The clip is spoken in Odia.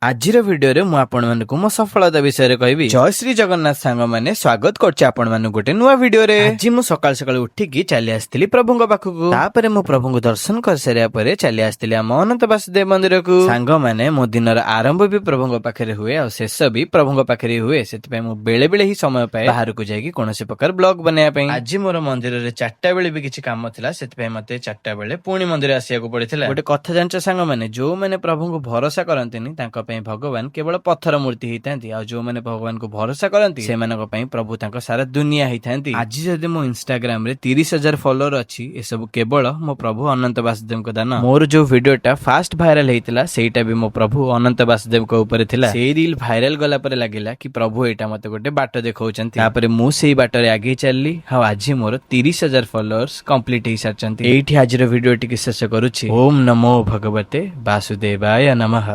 ଆଜିର ଭିଡିଓରେ ମୁଁ ଆପଣମାନଙ୍କୁ ମୋ ସଫଳତା ବିଷୟରେ କହିବି। ଜୟ ଶ୍ରୀ ଜଗନ୍ନାଥ ସାଙ୍ଗମାନେ, ସ୍ୱାଗତ କରୁଛି ଆପଣମାନଙ୍କୁ ଗୋଟେ ନୂଆ ଭିଡିଓରେ। ଆଜି ମୁଁ ସକାଳୁ ସକାଳୁ ଉଠିକି ଚାଲି ଆସିଥିଲି ପ୍ରଭୁଙ୍କ ପାଖକୁ। ତାପରେ ମୁଁ ପ୍ରଭୁଙ୍କୁ ଦର୍ଶନ କରିସାରିବା ପରେ ଚାଲି ଆସିଥିଲି ଆମ ଅନନ୍ତ ବାସୁଦେବ ମନ୍ଦିରକୁ। ସାଙ୍ଗମାନେ, ମୋ ଦିନର ଆରମ୍ଭ ବି ପ୍ରଭୁଙ୍କ ପାଖରେ ହୁଏ ଆଉ ଶେଷ ବି ପ୍ରଭୁଙ୍କ ପାଖରେ ହୁଏ। ସେଥିପାଇଁ ମୁଁ ବେଳେ ବେଳେ ହିଁ ସମୟ ପାଏ ବାହାରକୁ ଯାଇକି କୌଣସି ପ୍ରକାର ବ୍ଲଗ ବନେଇବା ପାଇଁ। ଆଜି ମୋର ମନ୍ଦିରରେ 4ଟା ବେଳେ ବି କିଛି କାମ ଥିଲା, ସେଥିପାଇଁ ମତେ 4ଟା ବେଳେ ପୁଣି ମନ୍ଦିର ଆସିବାକୁ ପଡିଥିଲା। ଗୋଟେ କଥା ଜାଣିଛ ସାଙ୍ଗମାନେ, ଯୋଉମାନେ ପ୍ରଭୁଙ୍କୁ ଭରସା କରନ୍ତିନି, ତାଙ୍କ ପାଇଁ ଭଗବାନ କେବଳ ପଥର ମୂର୍ତ୍ତି ହେଇଥାନ୍ତି। ଆଉ ଯୋଉମାନେ ଭଗବାନଙ୍କୁ ଭରସା କରନ୍ତି, ସେମାନଙ୍କ ପାଇଁ ପ୍ରଭୁ ତାଙ୍କ ସାରା ଦୁନିଆ ହେଇଥାନ୍ତି। ଆଜି ଯଦି ମୋ ଇନଷ୍ଟାଗ୍ରାମ ରେ 30,000 ଫଲୋଅର ଅଛି, ଏସବୁ କେବଳ ମୋ ପ୍ରଭୁ ଅନନ୍ତ ବାସୁଦେବଙ୍କ ଦାନ। ମୋର ଯୋଉ ଭିଡିଓଟା ଫାଷ୍ଟ ଭାଇରାଲ ହେଇଥିଲା, ସେଇଟା ବି ମୋ ପ୍ରଭୁ ଅନନ୍ତ ବାସୁଦେବଙ୍କ ଉପରେ ଥିଲା। ସେଇ ରିଲ ଭାଇରାଲ ଗଲା ପରେ ଲାଗିଲା କି ପ୍ରଭୁ ଏଇଟା ମତେ ଗୋଟେ ବାଟ ଦେଖାଉଛନ୍ତି। ତାପରେ ମୁଁ ସେଇ ବାଟରେ ଆଗେଇ ଚାଲିଲି ଆଉ ଆଜି ମୋର 30,000 ଫଲୋଅର୍ସ କମ୍ପ୍ଲିଟ ହେଇସାରିଛନ୍ତି। ଏଇଠି ଆଜିର ଭିଡିଓ ଟିକେ ଶେଷ କରୁଛି। ଓମ୍ ନମୋ ଭଗବତେ ବାସୁଦେବାୟ ନମଃ।